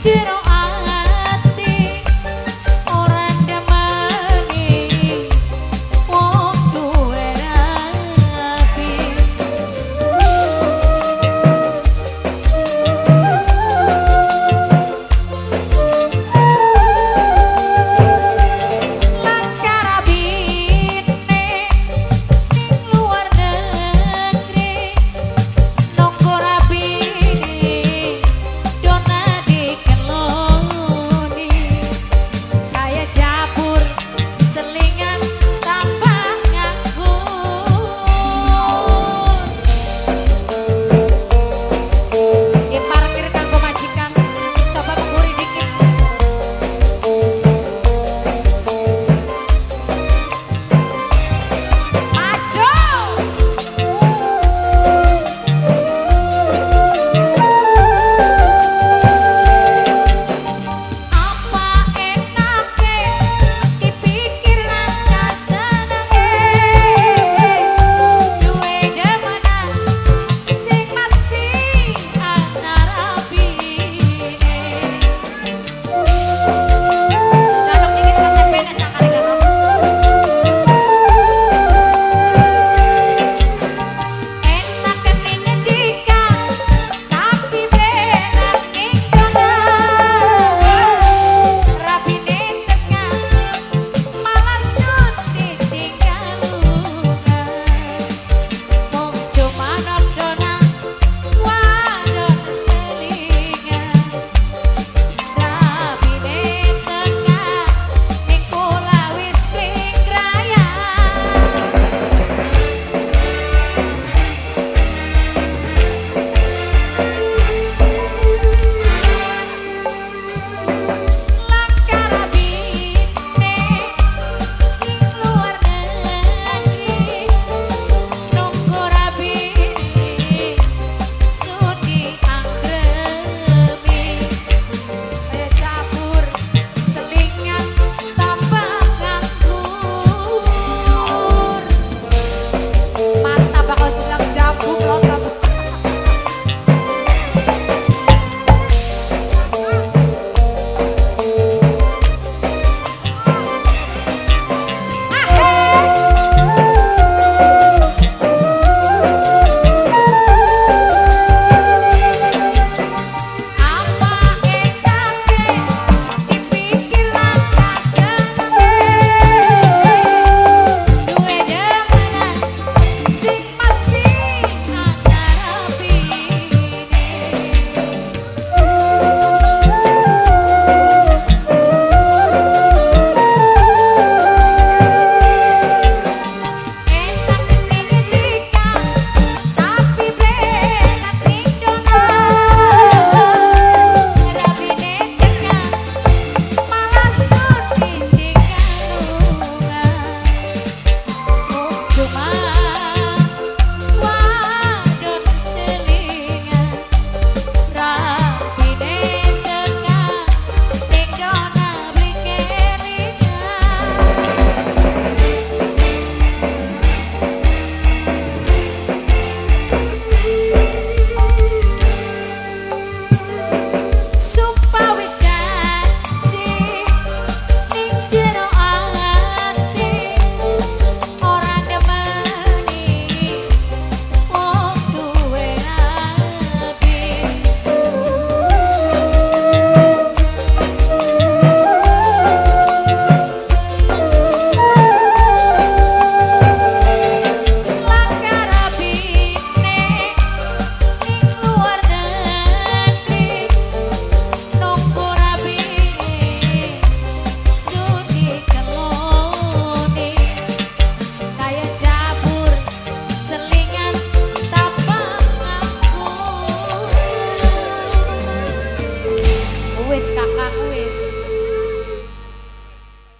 Jero ati ora ndemeni wong duwe rabi. Langkarabine ning luar negeri, nongko rabine dona dikeloni, kaya cabur selingan tambah nganggur. Di parkir kanggo majikan, coba mengguri dikit. Maju. Apa enake dipikir lan kasenenge, duwe demenan sing masih ana rabine. Jaluk dikit KTP-ne sakare karo. Enak ning ngendika tapi benak ning dona, rabine tengah malah sun ditinggal lunga. Mung cuma dona wadon selingan, rabine tengah ning kula wis ping raya. Langkarabine ning luar negeri, nongko rabine sudi anggremi, kaya cabur selingan tambah nganggur. Mantap, bakal silang jambu plotot. Apa enake dipikir lan kasenenge, duwe demenan sing masih ana rabine. Enak ning ngendika tapi benak ning dona, rabine tengah malah sun ditinggal lunga. Mung cuma wadon selingan, rabine tengah ning dona beli kelingan. Sumpah wis janji ning jero ati ora ndemeni wong duwe rabi. Langkarabine ning luar negeri, nongko rabine sudi keloni, kaya cabur selingan tambah nganggur. Wis kakak wis.